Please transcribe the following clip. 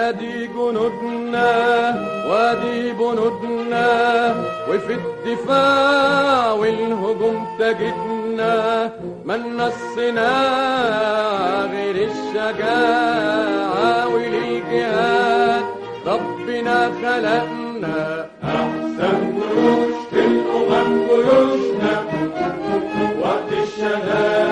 ادي جنودنا وادي بنودنا، وفي الدفاع والهجوم تجدنا، ما نصنا غير الشجاعة، وللجهاد ربنا خلقنا. أحسن جيوش في الأمم جيوشنا، وقت الشدائد